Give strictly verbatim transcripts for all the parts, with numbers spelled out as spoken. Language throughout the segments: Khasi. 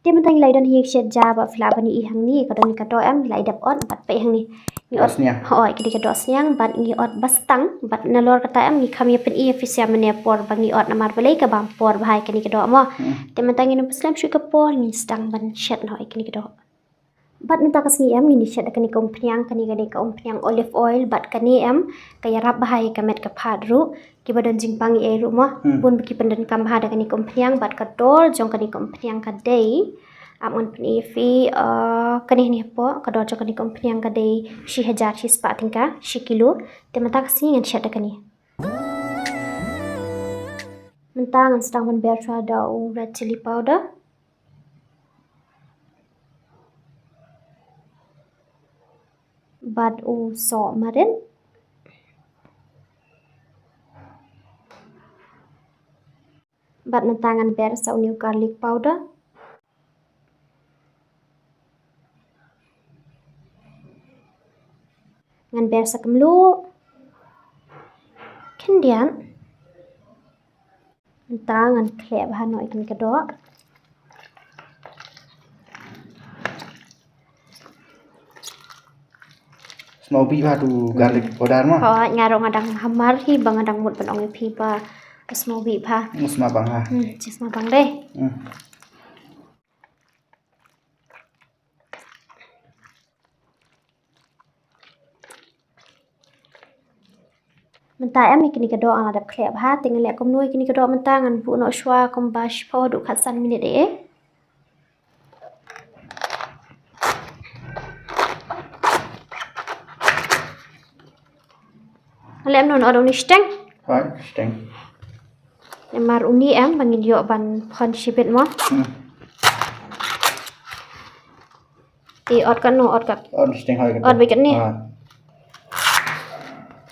Te mynta ngi la ïa don hi shet ja ba phi lah ban ïohi hangne, ka don ïa ka doh em, ngi la ïa dep ot bad peit hangne. Ngi ot sniang. Hooid, ka dei ka doh sniang bad ngi ot ba stang bad nalor kata em ngi kham ïa pyni ïa phi sha mynne por ba ngi ot namar balei ka bam por bha ïa kane ka doh mo. Hmm. Te mynta ngin ym pynslem shuh ka por, ngin sdang ban shet noh ïa kane ka doh. Bad mynta ka sngi em ngin ïa shet da kane ka umphniang, kane ka dei ka umphniang olive oil bad kane em ka ïarap bha ïa ka met ka phad ruh. Kiba don jingpang ei ei ruh mo. Hmm. Bun ba ki pyndonkam bha da kane ka umphniang bad ka dor jong kane ka umphniang ka dei, ap ngan pyni ïa phi, eh, kane, kane hapoh, ka dor jong kane ka umphniang ka dei shi hajar shi spah tyngka shi kilo. Te mynta ka sngi ngan shet da kane. Mynta ngan sdang ban ber shuwa da u red chilli powder bad u soh marin. Bad mynta ngan ber sa une u garlic powder. Ngan ber sa kumlo khyndiat. Mynta ngan khleh bha noh ïa kane ka doh. Sngewbha tu garlic powder mo? Hooid, nga ruh nga dang hamar hi ba nga dang mut ban ong ïa phi ba sngewbha. Sngewbha bang ha. Hmm, sngewbha bang dei. Hmm. Mynta em ïa kine ka doh nga la dep khleh bha, te ngan leh kumno ïa kine ka doh mynta, ngan buh noh shuwa kumba shiphew haduh khatsan minit eh. Leh mano, ot uni shiteng? Hooid, shiteng. Namar uni em ba ngin ïoh ban phon shibit mo. Hmm. Te ot katno, ot kat. Ot shiteng hooid kat. Ot beit katne. Ah.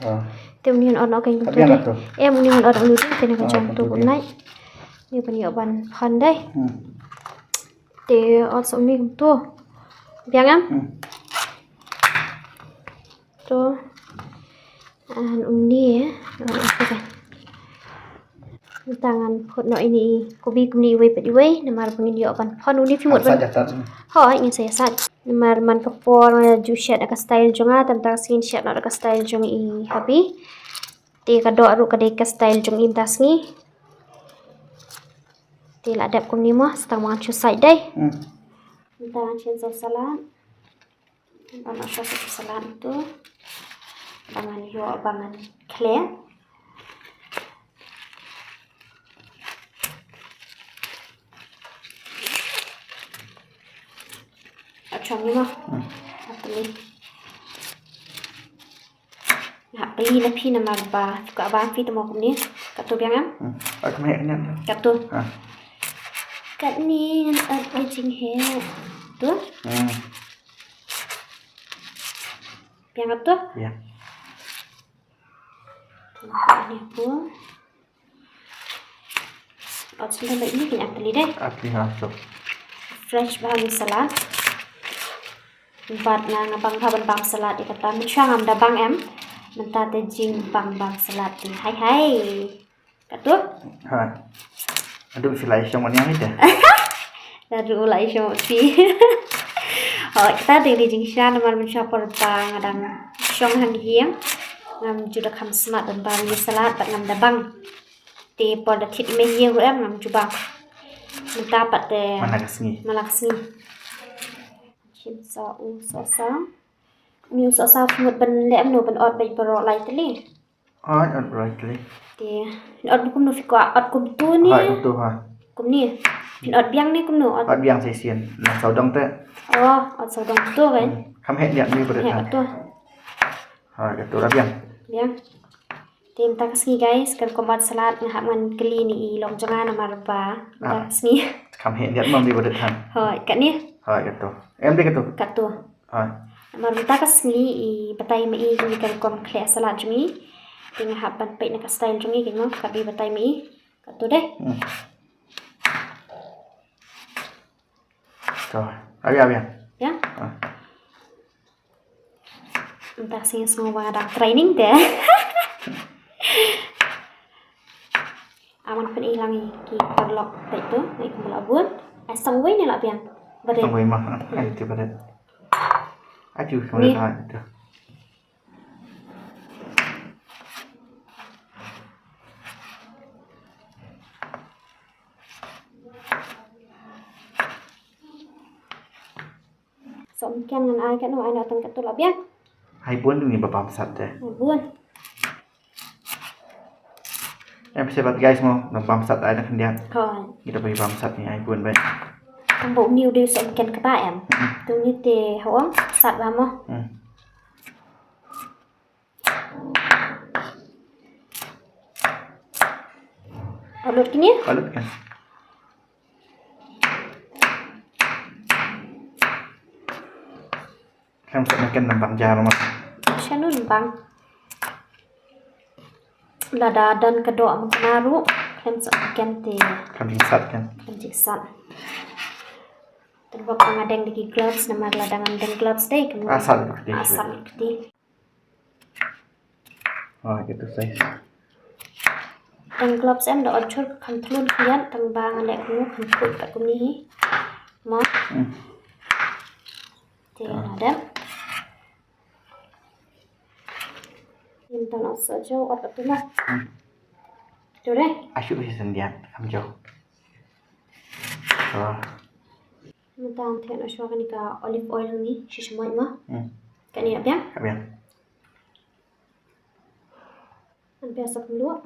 Ah. Te uni ot noh ka. Em uni ot uni te na ka jong tu kumnai. Ni ban ïoh ban phon dei. Hmm. Te ot sa uni kumtu. Biang em? Hmm. To. An uni eh. Mynta ngan phut noh ine i kobi kumne iwei pat iwei namar ba ngin ïoh ban phon uni phi mut ban. Hooid, ngin sa ïa sait. Namar man ka por nga ju shet da ka style jong nga, te mynta ka sngi shet noh da ka style jong i hubby. Te ka doh ruh ka dei ka style jong i mynta sngi. Te la dep kumne mo, sa tang ba ngan shu sait dei. Hmm. Mynta ngan shu sa salad. Ngan ot noh shuwa sa salad tu. Ba ngan ïoh ba ngan khleh. Ot shong ni mo. Hmm. Ot ni. Nga hap kylli na phi namar ba, ka ba phi te mo kumne. Katto biang em? Hmm. Ot kumne, ot kumne. Katto. Ha. Katne ngan ot ka jingheh. To? Hmm. Biang katto? Biang. Katne pun. Ot sngewbha ïa kine ki ap tylli dei. Ap tylli ha, to. Fresh bha ïa salad. Bad nga nga bang bha ban bam salad ïa kata. Mynshuwa ngam da bang em. Mynta te jingbang bam salad te. Hai hai. Katto? Ha. Adu phi la ïashong wan ïa ite. Adu la ïashong phi. Hooid, kata te dei jingshna namar mynshuwa por ba nga dang shong hangïing. Ngam ju da kham smat ban bam ïa salad bad ngam da bang. Te por da thied i mei ïing ruh em ngam ju bang. Mynta pat te. Man la ka sngi. Man la ka sngi. Shim sa u sohsaw. Une u sohsaw phi mut ban leh mano, ban ot beit baroh lai tylli? Ot, ot baroh lai tylli. Te phin ot kumno phi kwah, ot kumtu ne? Ot kumtu ha. Kumne. Phin ot biang ne kumno ot? Ot biang shisien. Nang sawdong te. Oh, ot sawdong tu kan. Hmm. Kham heh niat ne baroh. Heh tu. Ha, katto la biang. Biang. Te mynta ka sngi guys, ka rukom ot salad nga hap ngan kylli ine i long jong nga namar ba mynta ka sngi. Kham heh niat mo ym dei ba dei than. Hooid, katne? Hooid, katto. Em dei katto. Katto. Hooid. Namar mynta ka sngi i batai ma i kine ka rukom khleh salad jong i. Te nga hap ban peit na ka style jong i kine mo, ka dei batai ma i. Katto dei. Hmm. To, awi, awi. Ya? Ah. Mynta ka sngi sngewbha dang training te. Aman pyn-i lang i ki paralok peit tu, i kumba la bun. Sangwei ne la biang. Badet. Sangwei mah. Ai, ti badet. Aju sangwei. Ni. Ka itu. Som ken ngan ai ken, ai na tang kat tu la biang. Ai bun ni ba bam sat te. Ai bun. Em se bat guys mo, na bam sat ai na khyndiat. Hoi. Kita pergi bam sat ni ai bun ba. Tang ba uni u dei som ken kaba em. Hmm. Tu ni te hong sat ba mo. Hmm. Alut kini? Alut kan. Kan sa ken nang bang jar ma. Shanu nang bang. Lada don ka doh ma ka naru. Kan sa ken te. Kan jingsat kan. Kan jingsat. Tang ba ka nga deng da ki gloves namar lada ngam deng gloves dei ka. Asal kti. Asal kti. Ah, gitu size. Tang gloves em da ot jhur kham thlun khian tang ba nga leh kumno kham thlun kat kumne hi. Mo. Hmm. Te na dem. Yin tang ot so jo ot ot tu na. Hmm. Tu re. Ashu si sendian kham jo. Oh. Mynta ngan theh noh shuwa kane ka olive oil hangne, shi shamoit mo. Hmm. Kane biang? Ka biang. Ngan biang sa kumluh.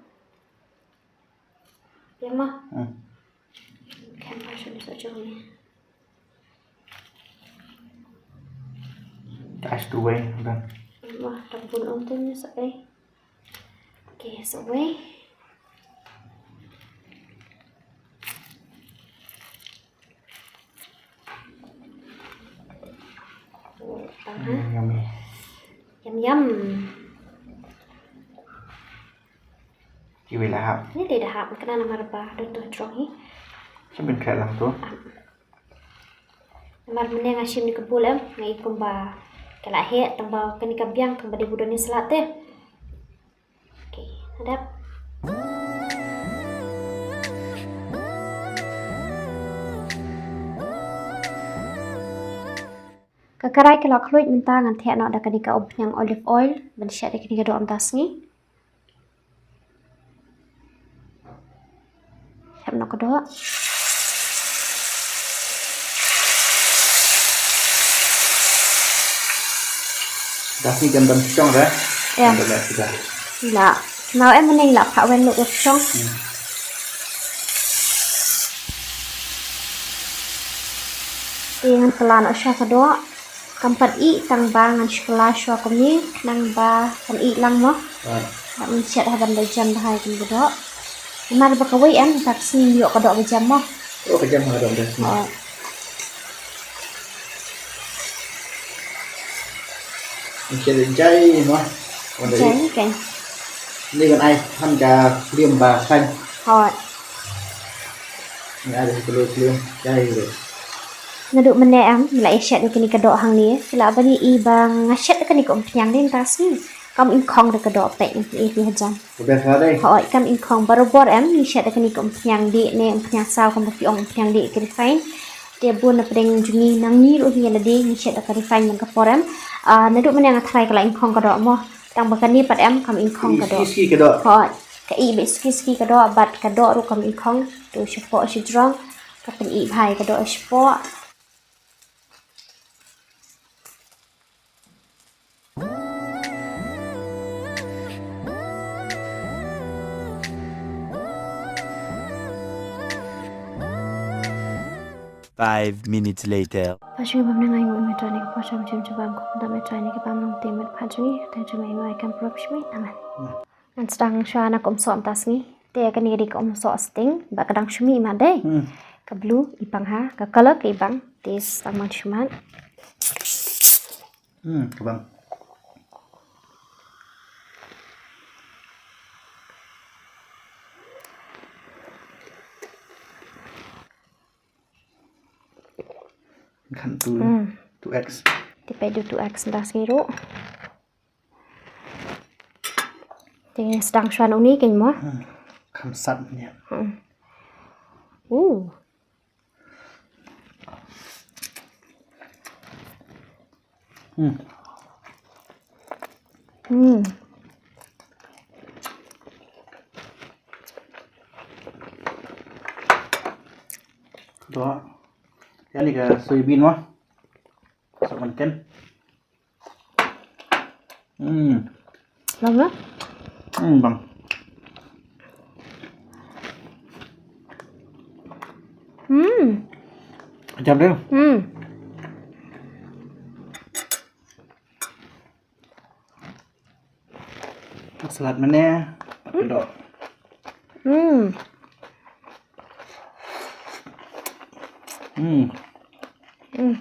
Biang mo. Hmm. Khem ba shu ni sa jong ni. Ta as tu wei, biang. Mo, ta bun ong tu ni sa ei. Okay, sa wei. Tang ha. Mm, yummy. Yum yum. Kiwi la hap. Ni dei da hap, kane namar ba don tu jrong hi. Shu bin khet lang tu. Ah. Namar mynne nga shim ni ka bowl em, nga i kumba ka la heh, tang ba kane ka biang, tang ba dei ba don ni salad te. Okay, hadap. Ka karai ka la khluit mynta ngan theh noh da kane ka umphniang olive oil, ban shet da kane ka doh mynta sngi. Shet noh ka doh. Dah ni jam dam shong dah. Ya. Dah dah sudah. La. Nau em mynne la pha wen lut lut shong. Hmm. Te ngan kylla noh shuwa ka doh. Kam pat ih tang ba ngan shu kylla shuwa kumne, khnang ba kan ih lang mo. Ah. Ngan shet ha ban da jan bha ïa kane ka doh. Namar ba kawei em, ta ka sngi ïoh ka doh ba jam mo. Oh, ka jam ha ka doh ba jam. Oh. Ngan shet jai mo. Jai kan. Ni kan ai han ka klim ba khlaiñ. Hooid. Ni ai da ka klim jai. Naduh mynne em, ngi la ïa shet ïa kane ka doh hangne. Phi lah ban ïohi ba nga shet ïa kane ka umphniang dei mynta sngi. Kam ingkhong da ka doh peit ngi ïa ki hajan. Ka best la dei. Hooid, kam ingkhong barabor em, ngi shet ïa kane ka umphniang dih ne umphniang saw kumba ki ong umphniang dih ki refine. Te bun na pdeng jong ngi nangne ruh hi ïa lade ngi shet ïa ka refine man ka por em. Ah, naduh mynne nga tharai ka la ingkhong ka doh mo. Tang ba kane pat em kam ingkhong ka doh. Ski ski ka doh. Hooid. Ka ih beit ski ski ka doh bad ka doh ruh kam ingkhong. To shapoh shajrong. Ka pyn-ih bha ïa ka doh shapoh. Five minutes later. Pha shu bam ne ngai ngu me trai ne ka pha sham chim chubam ko da me trai ne ka bam nong te met pha juni te jumi ngai kam prop shmi amen. Ngan sdang shuwa na ka umsoh mynta sngi. Te kane ka dei ka umsoh sting, ba ka dang shu mih ma dei. Hmm. Ka blue i pang ha, ka color ka i bang. Te sdang man shu mat. Hmm, ka bang. Kan tu, hmm, two X. Te peit du two X mynta sngi ruh. Te sdang shuwa na uni kein mo. Hmm. Kham sat nia. Hmm. Uh. Hmm. Hmm. Doh. Ïa ni ka soybean mo. Sok man ken. Hmm. Bang na? Hmm, bang. Hmm. Jam deh. Hmm. Salad mane. Doh. Hmm. Hmm. Hmm.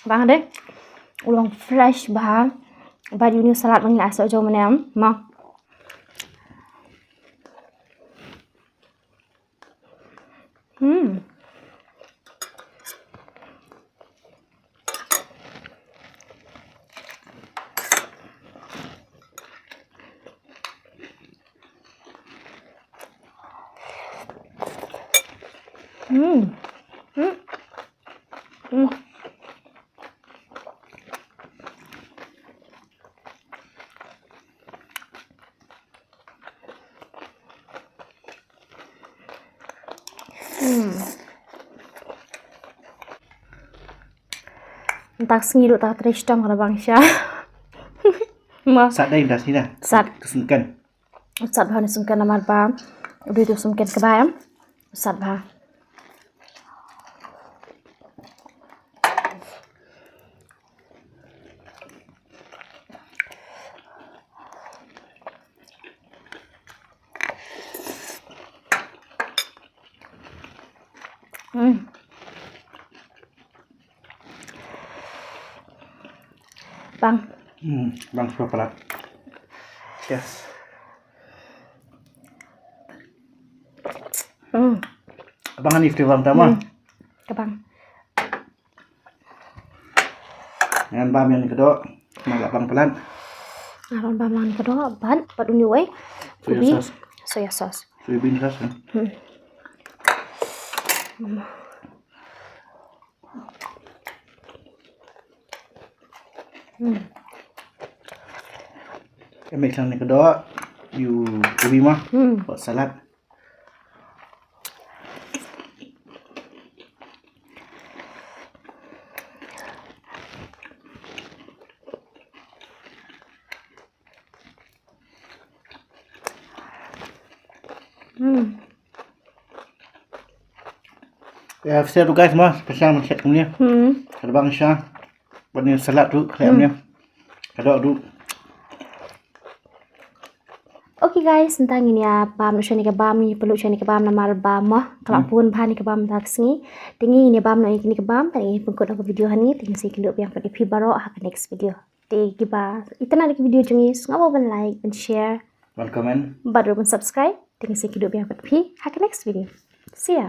Bang deh. U long fresh bha. Bad ïa une u salad ba ngi la shu jom ne em. Ma. Hmm. Hmm. Hmm. Hmm. Hmm. Mynta ka sngi ruh ta ka trei shitom ka la bang sha. Mo. Sat dei mynta ka sngi na. Sat. Ka sumken. Sat bha ne sumken namar ba. U dei tu sumken kaba em. Sat bha. Hmm. Bang. Hmm, bang shuwa palat. Yes. Hmm. Bang ani fti bang tama. Hmm. Ka bang. Ngan bam ïa kane ka doh. Nga la bang palat. Nga la bam ïa kane ka doh bad, bad une uwei. Soya sauce. Soya sauce. Soya bean sauce, eh? Hmm. Hmm. Ka mix lang ïa kane ka doh. Ïa u ubi mo. Hmm. Buat salad. Hmm. Ïa, share ruh guys mo, special mo, check kumne. Hmm. Ka la bang sha. Bad une u salad ruh, khlem ne. Ka doh ruh. Okay guys, mynta ngin ïa bam noh sha kane ka bam, ngin pynlut sha kane ka bam namar ba mo ka la bun bha kane ka bam mynta ka sngi. Te ngin ïa bam noh ïa kane ka bam, te ngin pynkut noh ka video hangne, te ngin sa ïakynduh biang pat ïa phi baroh ha ka next video. Te kiba itynnad ïa ka video jong ngi, sngewbha ban like, ban share, ban comment, bad ruh ban subscribe. Te ngin sa ïakynduh biang pat ïa phi ha ka next video. See ya.